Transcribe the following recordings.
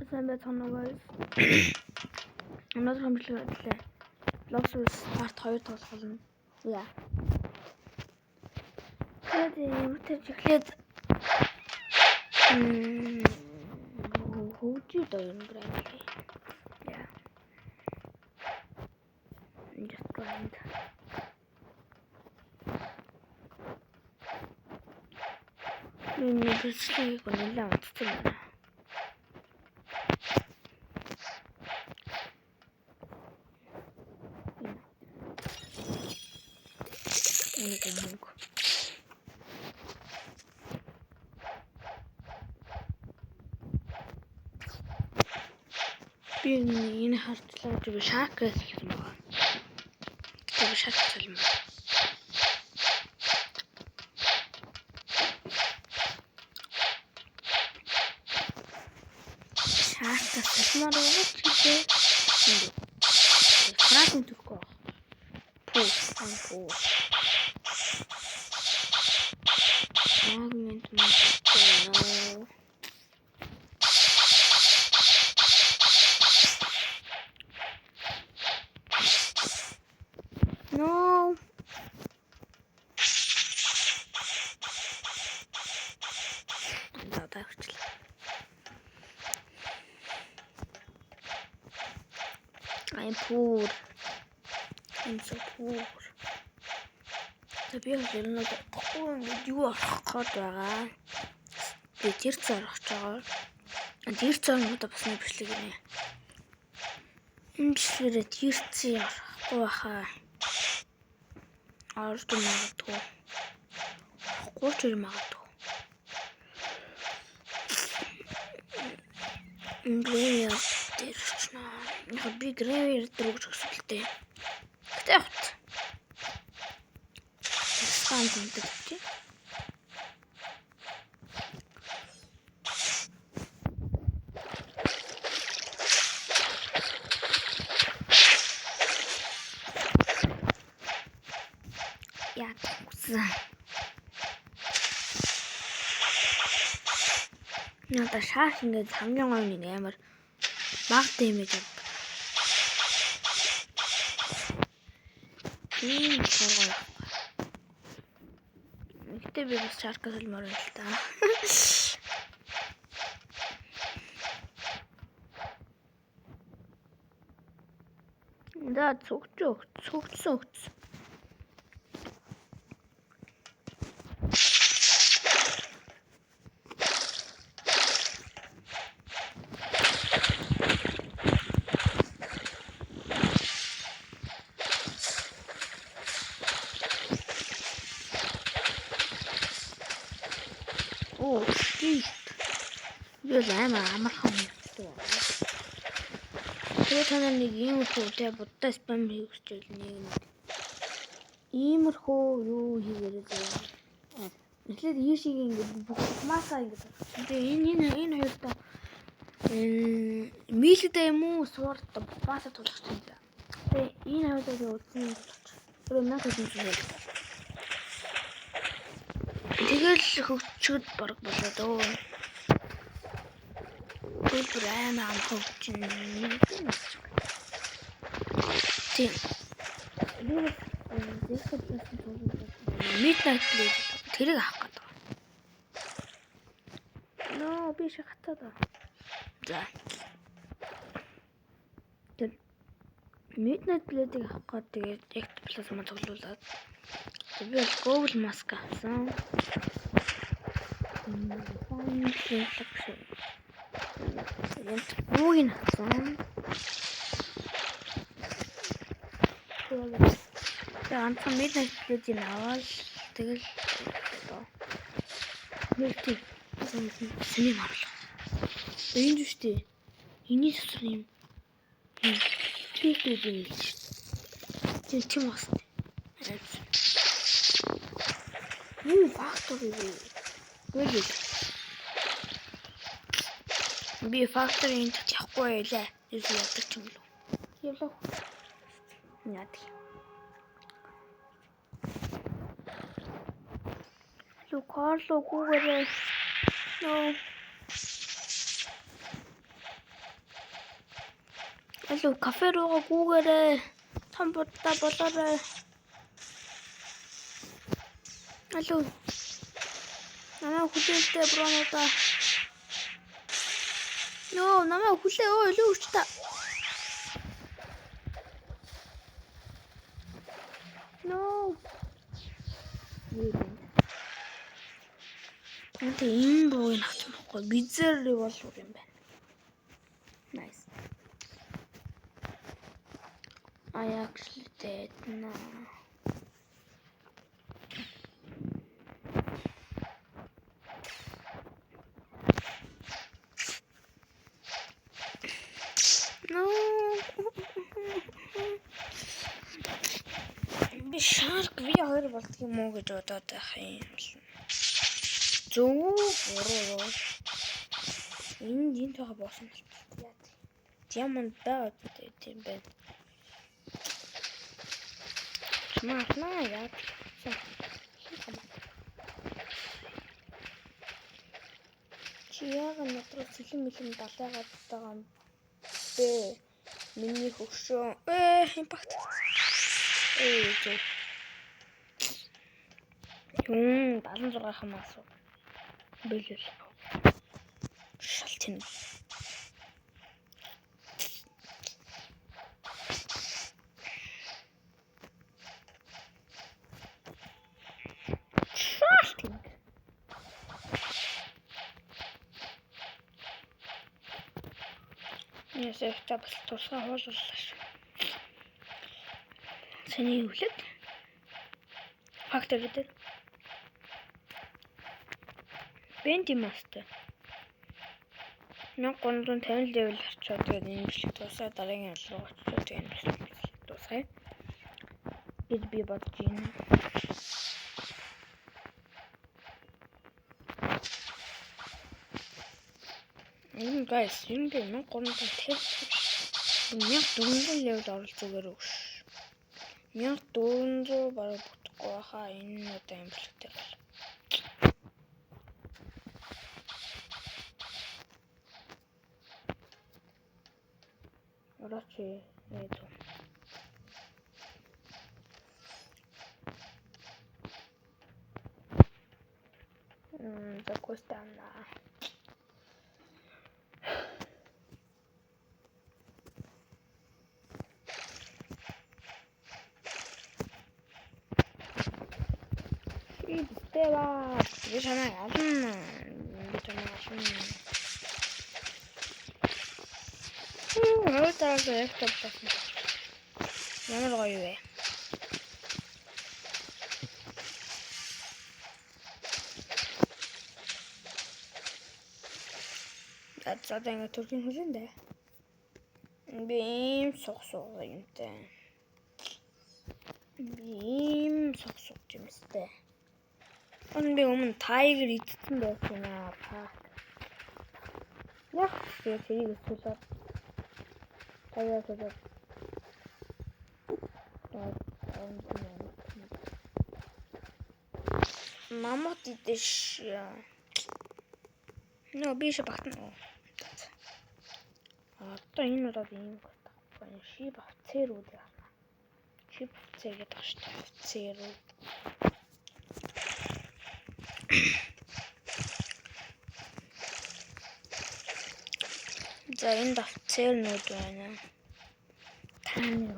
Сайн байцгаана уу guys. Өнөөдөр хамтлаг Blox Fruits Part 2 тоглох болно. Яа. Тэгээд ямар ч эхлээд хөгжиж доо юм grind. Яа. Just grind. Миний бичлэгийг нэлээд унтсан байна. Мөнгө. Би энэ хартлаа гэж би шарк гэх юм байна. Би шарк юм. Шарк салмаар байгаа ч гэдэг. Фрагмент төрөхгүй. Пүү, пүү. Фрагмент мөн. No. За тавьчлаа. I'm poor. I'm so poor. За би бол ер нь бол удахгүй ингээд юу орох гээд байгаа. Би тэр цаар орох гэж байгаа. Тэр цаар бас нэг бичлэг гинэ. Энэ бичлэгээрээ тэр цээ орохгүй байхаа. Орж магадгүй. Орохгүй ч магадгүй. Graveyard дээр очно. Яг би Graveyard дээр өгч өсөлттэй. Гэтэ яг спам тэндэг чи. Яг үсэн. Надаа шаарх ингээд хамгийн гоё нэг амар баг дэмэж авдаг. Тийм гоё. Гэтэ би бас шарка солимоор байна л та. Да цогцсон өгч. Оо, shit. Би бол амар амархан юмтай байна. Тэгээ та нар нэг иймэрхүү те буддаа спам хийх гэж нэг иймэрхүү юу хийгээрэй заяа. Эхлээд ийшээ ингээд бүх масаа ингээд. Тэгээ энэ хоёртой милэдэ юм уу суурд масаа тулах юм даа. Тэгээ энэ хоёртой би удсан юм тулах. Тэр 1200 зүйл. Тэгэл хөгжчөөд бараг болоод өө. Бүр амар амархан хөгжин. Тийм. Би Midnight Blade тэрийг авах гэдэг. Ноо би шахацаад байна. За. Тэр Midnight Blade-ийг авах гээд тэгээд Ectoplasm тоглуулад. Би бол Google Mask авсан. Бүүгийг авсан. Тэгээ ганцхан Midnight Blade-ийг аваад тэгэл одоо нэг сэний марлаа. Энэ юу штэ? Эний дотор юм чийлүүд юм л шүү дээ. Тийм бас. Юу фактор юу? Үгүй. Би факторын энд явахгүй байлаа. Юу яадаг ч юм лүү. Явлаа. Яадаг. Лу Карло гүүгээрээ. No. Алуу, кафе руугаа гүүгээрэй. Том будаа болоорой. Алуу. Намайг хүлээлтэй бронуудаа. Нөө, намайг хүлээ өө, илүү хүчтэй. No. Энд энэ бууг авчих байхгүй. Bizarre revolver юм байна. Nice. I actually did now. No. Би Shark V2 болдго юм уу гэж бодоод байх юм. Зөв буруу юу? Энэ энд байгаа боосон болчихсон. Яа. Diamond даа тийм байна. Чамаа яа. Чи яагаад над руу сэлэм мэлэм далайгаад байгаа юм бэ? Миний хөгшөө. Импакт. Зөв. 76 хамаас. Бэлэл. Шал тэнэг. Шал тэнэг. Ясээ та бас тусгай хуулууллаа шүү. Сэний өвлөд. Фактор гэдэг. Бенди мастер. 1350 левел очиод тэгээд энэ бичлэг дуусаа дараагийн руу очиод тэгээд энэ бичлэг дуусгая гэж би бодож байна. Энэ guys, энэ би 1350 1400 левел оруулах зүгээр өгш. 1400 бараг бүтэхгүй байхаа энэ удаа юм бичлэгтэй бол. Орооч ээ зөв. За костана. Дэва. Би чамайг олно. Би чамайг олно. Хөөе яг топлсон. Ямар гоё вэ? За одоо ингэ төрхийн хүлэн дээ. Би ийм суг суг юмтай. Би ийм суг суг юмстай. Энэ би өмнө Tiger идсэн байсан аа. Яг би тэрийг өсвөлөө. Tiger өсвөлөө. Мамот идэш. Нөө би шиг багтана. Одоо энэ удаад ийм багтах. Шип офицерүүд яана. Шип офицер гэдэг шүү дээ. Офицерүүд. За энд офицернүүд байна. Таны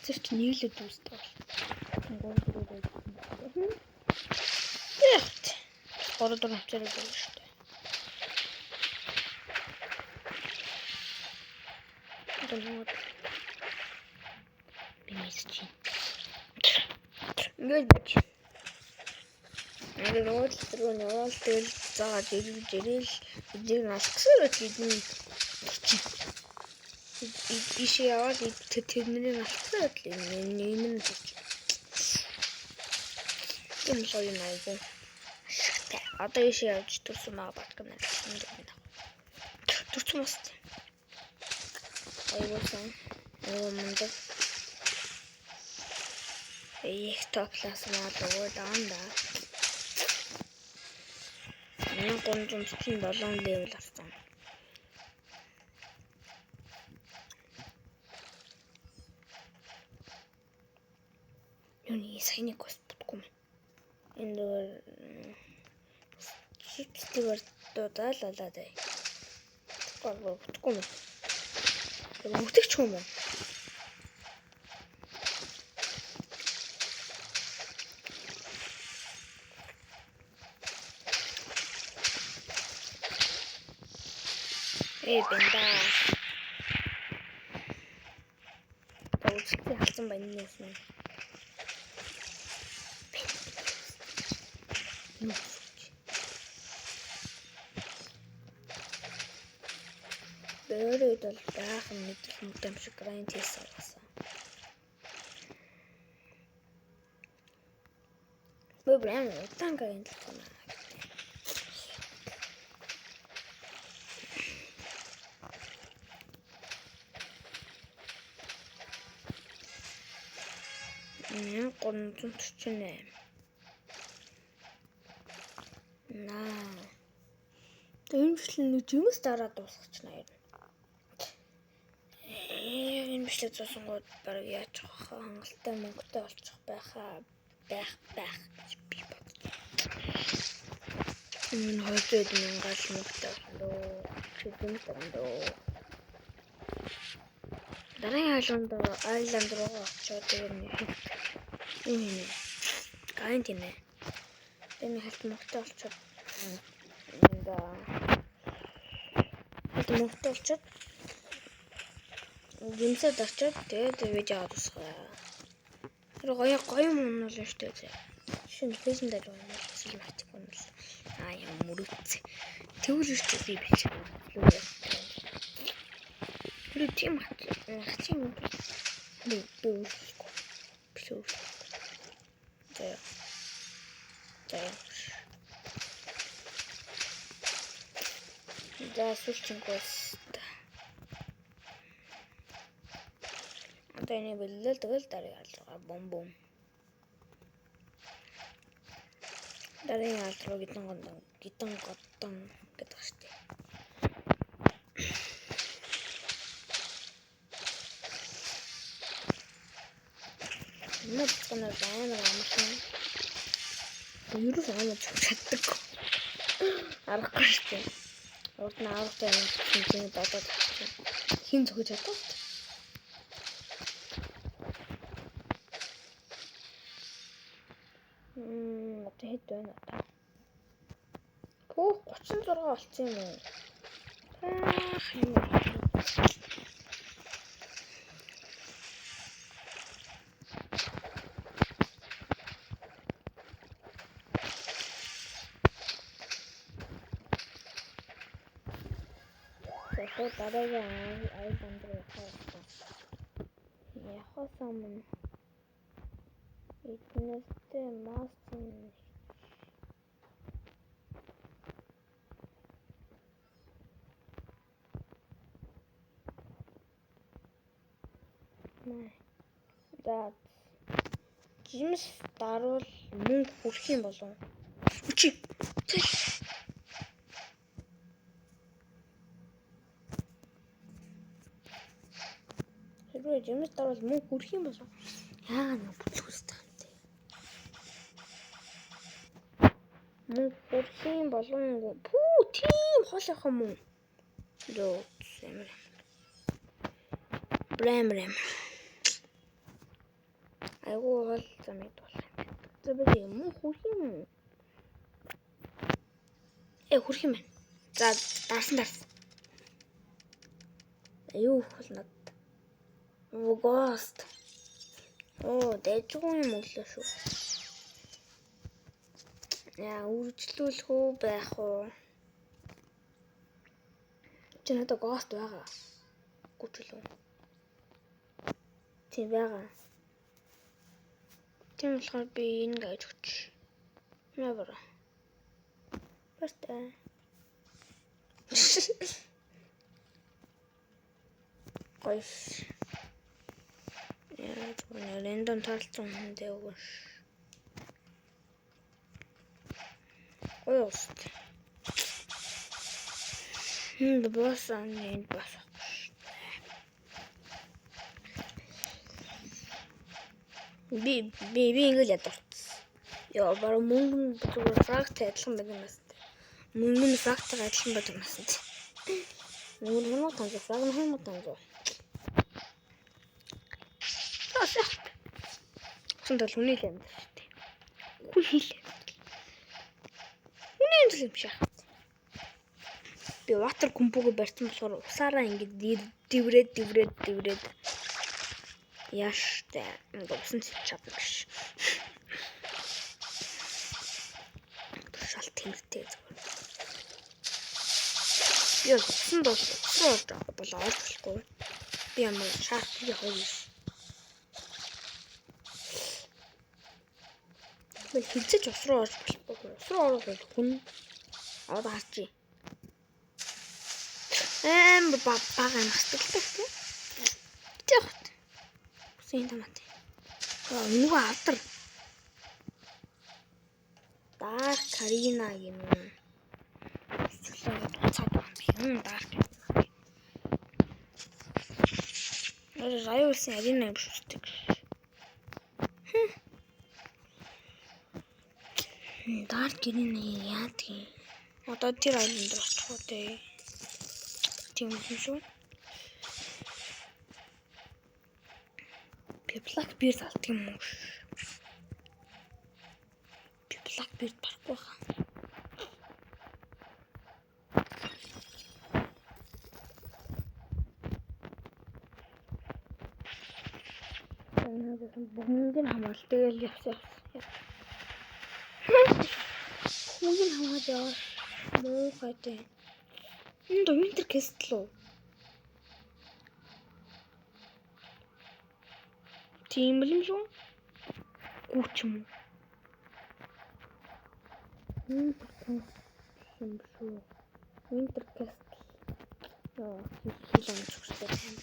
офицер чи нэг л дүүсдэг бол. 3 4 байдаг. 3 4 офицер байдаг шүү дээ. Одоо би мэдэж байна. Ингээд бач. Ингээд нууц руу яваал тэгэл заагаад ирж ирэл эдийг алгасаар байтал эдний чи. Ийшээ яваал тэрний алгасаар байтал энэ нь зурч. Тийм л юм айгүй. Ашигтай. Одоо ийшээ явж төрсөн маа батган байна. Төрсөн бас. Айгүй сан. Айгүй мундаг. Их топласмаа л өгөөд аанда. 1347 левел авсан. Юуны саяны кост бодгүй юм. Энэ зүгээр чипстигээр дуудаал алаа даа. Бодгүй юм. Мөгтөгч юм байна. Эй бэнда. Үзэлтийн халсан байна нь юусэн юм. Юу Бөөрөд бол баахан мэдрэл мөт юм шиг гранд хийсэн болсон. Би брэм удаан гранд л байна. Мм 348. Наа. Энэ бичлэг нэг жимс дараа дуусгачихна юм. Энэ бичлэг дуусангууд баг яаж хаа хангалттай мөнгөтэй болчих байхаа байх байх гэж би бодож. Энэ 200 мянгаар л мөнгөтэй болно дөө. Жимс дарна дөө. Дараагийн айланд айланд руу очиод тэр нэг юм хийнэ. Гайн тийм ээ. Тэр нэг хэлт мөнгөтэй болчиход да. Хэлт мөнгөтэй болчиход жимсээ дарчаад тэгээд видео дуусгая. Тэр гоё гоё юм бол шүү дээ. Жишээ нь фэйсэн дээр юм бол эсвэл матик юм бол аа юм мөрөгц. Тэгвэл шүү дээ би бичих. Тэр тийм хацсан юм. Би өөрчлөхгүй. Биш өөрчлөхгүй. За. За. За сүүлчийн quest. Одоо энийг бэллэл тэгэл дараагийн алдраа бом бом. Дараагийн алдраа гидэн гондон гидэн годон гэдэг шүү дээ. Энэ буцаанаар амар амархан. Ерөөс амар зүг чаддаг. Аргагүй шүү дээ. Урд нь аврагтай юм чинь додоод авчихсан. Хин зөхөж чаддаг. Одоо хэд байна одоо? Пүүх 36 болцсон юм уу? Аах юм. Тэгэхээр дараагийн айланд руу явах. Явахаас өмнө эднэртэй мастер За жимс дарвал мөнгө хүрэх юм болов. Үчи. Хэрвээ жимс дарвал мөнгө хүрэх юм болов. Яагаад нэг бүтлэх үстэй юм бэ? Мөнгө хүрэх юм болов. Пүү тийм хол явах юм уу? Йоо амар. Брэм брэм. Айгуу хол замыг болох юм байна. За би мөнгө хүрэх юм уу? Хүрэх юм байна. За дарсан дарсан. Юу өгөх бол надад. Ghost. Оо, дэжгүй юм өглөө шүү. Яа, үргэлжлүүлэх үү байх уу? Чи надад ghost байгаа. Гүчлээ. Тийм байгаа. Тийм болохоор би энэ гэж өгч. Наа бара. Баяртай. Гоё. Яа, зүгээр рандом тааралцсан хүндээ өгөн. Гоё уст. Энд босс энд бас. Би ингэж ядуурсан. Йоо, бараг мөнгө нь зүгээр frag-тай адилхан байдаг юм байна. Мөнгө нь frag-тайгаа адилхан байдаг юм байна. Мөнгө нь 2500, frag нь 2500. Тасаа. Усан тал хүний л амьдрал шүү дээ. Хүний л амьдрал. Хүний амьдрал юм шиг. Би water компуг барьсан болохоор усаараа ингэж дэврээд дэврээд дэврээд яаштай ингээ усан цэвч чадна гэж. Шал тэмэртэй зүгээр. Би усан дуу усан орж байгаа бол олж болохгүй. Би ямар шарк би хоёр. Би хизэж ус руу орж болохгүй. Ус руу орох хүн одоо харчи. Амар бага юм хасдаг тийм. Тэг. Усын томат. Нөгөө авдар. Dark Arena юм. Эсвэл буцаад байгаа юм. Dark Arena. Rivals-ын арена юм шүү дээ. Dark Arena яадаг юм? Одоо тэр айлын дээр очих уу те. Тийм юм шүү. Би Black Beard алдаг юм уу? Би Black Beard барахгүй хаа. Мөнгөний хамгаалт тэгэл явсан. Мөнгөний хамгаалт яваа. Муухай дээ. Энэ Winter Castle уу? Тийм л юм шүү. Гүч юм уу? Winter Castle юм шүү. Winter Castle. Яа, хэл амжихтай юм.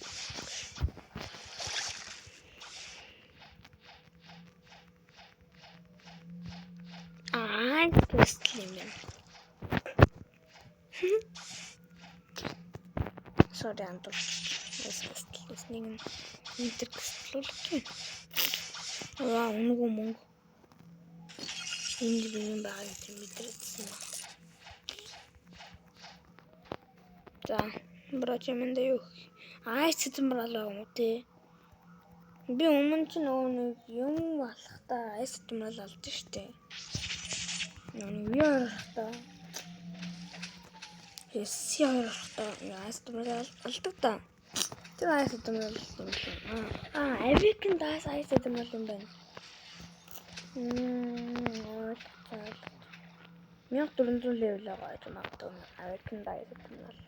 Аа, Castle юм байна. Sorry, андуурч. Castle нэг нь Winter Castle л гэх. Аа, үнэгүй мөнгө. Энд би юм байгаа юм мэдэрсэн юм. За, бро чимэндэ юу? Аа, цэцэн браал байгаа юм уу те? Би өмнө чинь нөгөө нэг юм алхахтаа айс цэцэн браал алж штэ. Нөгөө юу харахтаа Эсси харахтаа айс цэцэн браал алдаг та. Тэр айс цэцэн браал юм шиг. Аа, Awaken даас айс цэцэн браал юм байна. Ойлгоцоо. 1400 level байгаа гэж магадгүй Awaken даас цэцэн браал.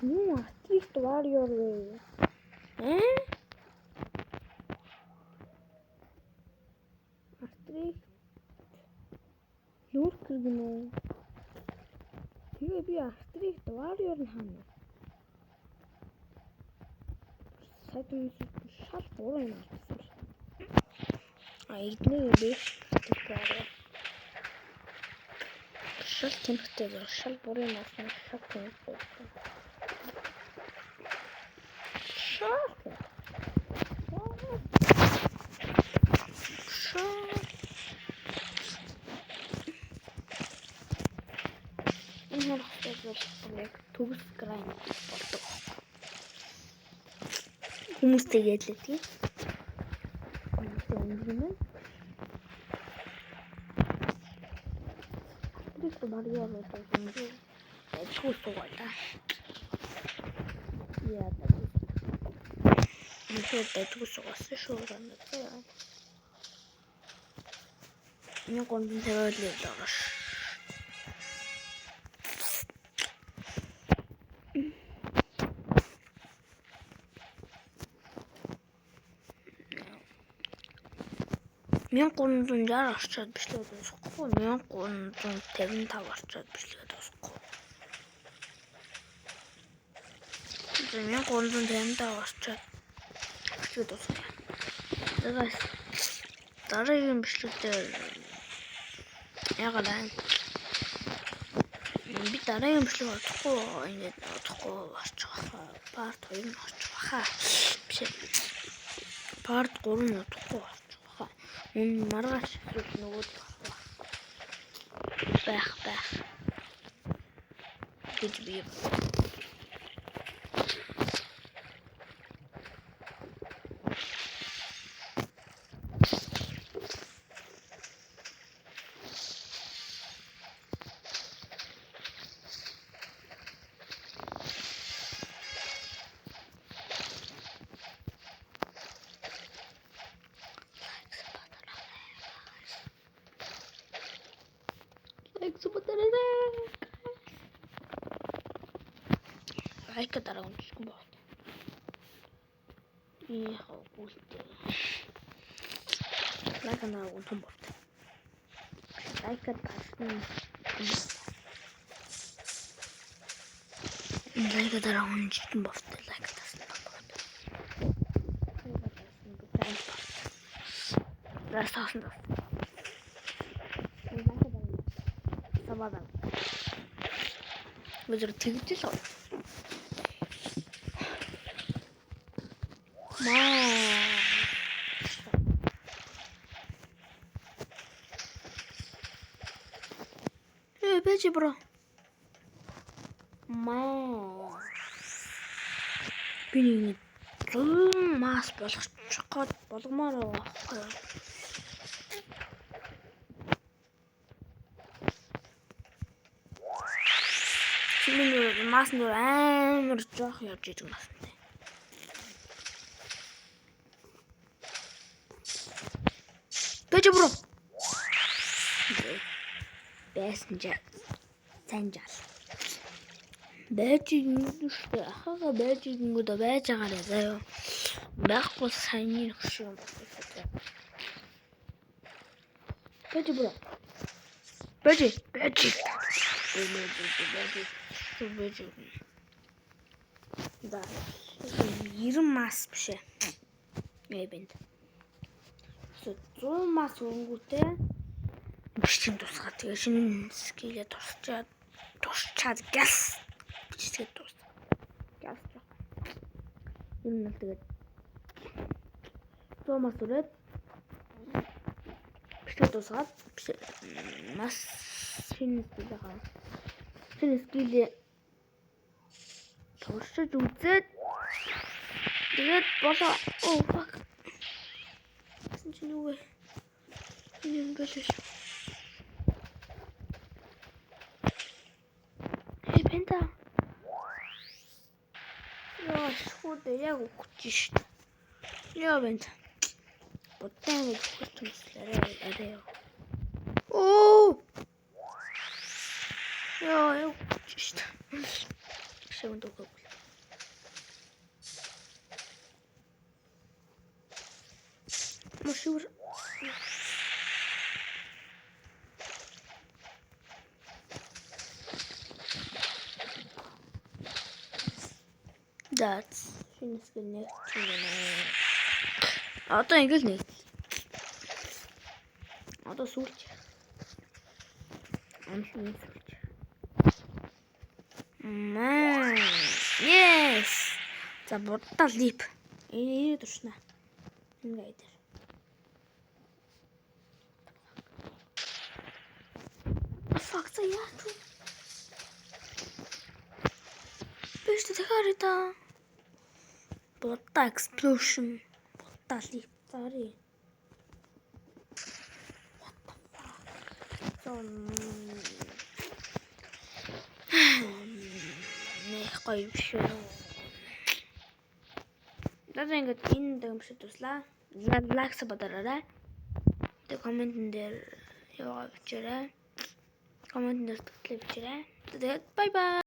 Юу Artist Warrior вэ? Ээ? Artist Lurker гэнэ үү? Тэгээ би Artist Warrior нь хаана? Сайд шал буруу юм авчихсан шүү. А эднээ биш Artist Warrior. Шал тэмхтэй зур шал буруу юм авсан шал тэмхтэй. Шал. Шал. Энэ харахтай бол яг төгс грайн болдог. Хүмүүс тэгээд л тийм. Хүмүүстэй өнгө юм. Тэр барьяа болдог юм. Айгүй суугаа. Яа даа. Үнэхээр дайггүй суугаасан шүү гэнэ. 1350 левел байгаа ш. 1360 орчоод бичлэг дуусгахгүй 1355 орчоод бичлэг дуусгахгүй. 1355 орчоод бичлэг дуусгая. Тэгээс дараагийн бичлэг дээр яагаад би дараагийн бичлэг олохгүй ингээд олохгүй орчих واخа. Part 2 нь орчих واخа. Биш. Part 3 нь удахгүй болчих واخа. Үн маргааш эсвэл нөгөө байх байх гэж би лайк дараа үнэгүй байна. Яг гүйлтэй. Лайк дараа үнэн байна. Лайк дарсан. Лайк дараа үнэн байна. Лайк дарсан байна. Лайк дарсан. Самадан. Мөзөр тэгж л. Маа. Э, бэж бро. Маа. Би нэг 100 мас болгочих гээд болгомоор байгаа байхгүй юу? Чиний мас нөр амар жоох явж идэг мастай. Бэж бро. Байсан жаа. Сайн жаал. Байж ингэдэг ахаага байж ингэдэг байж байгаарай заяа. Байхгүй саяны хөшөө юм байна. Бэж бро. Бэж бэж. Бэж бэж. Да. 90 мас биш ээ. Эбэнд. 100 мас өнгөтэй бичлэг тусгаад тэгээ шинэ скиллээ турчаад гяс бичлэгээ дуус. Гяс жоох. Ер нь л тэгээд 100 мас өрөөд бичлэг дуусгаад мас шинэ скиллээ шинэ скиллээ туршиж үзээд тэгээд болоо. Oh fuck. Гэсэн чинь юу вэ? Энэ юм биш. Эй, пента. Яа, шууд яг өгч шít. Яа, бент. Бодлоо гэж өгч юмслаарай арай яа. Оо. Яа, яг өгч шít. Шивэнд өгөөгүй. Машур. That's шинэ skill нэгт юм байна. Одоо ингээл нэг. Одоо сүүлч. Амлын сүүлч. Маа. Yes. За будаа лип. Энэ туршна. Ингээ дээр. Fuck за яах вэ? Биш дахиад та. Будаа explosion. Будаа лип. Sorry. What the fuck? So нэг гоё биш үү? За ингээд энэ дэмжид туслаа. Лайк sub дараарай. Тэг комментэн дээр яваа бичээрэй. Комментэн дээр сэтгэлээ бичээрэй. Тэгээд bye bye.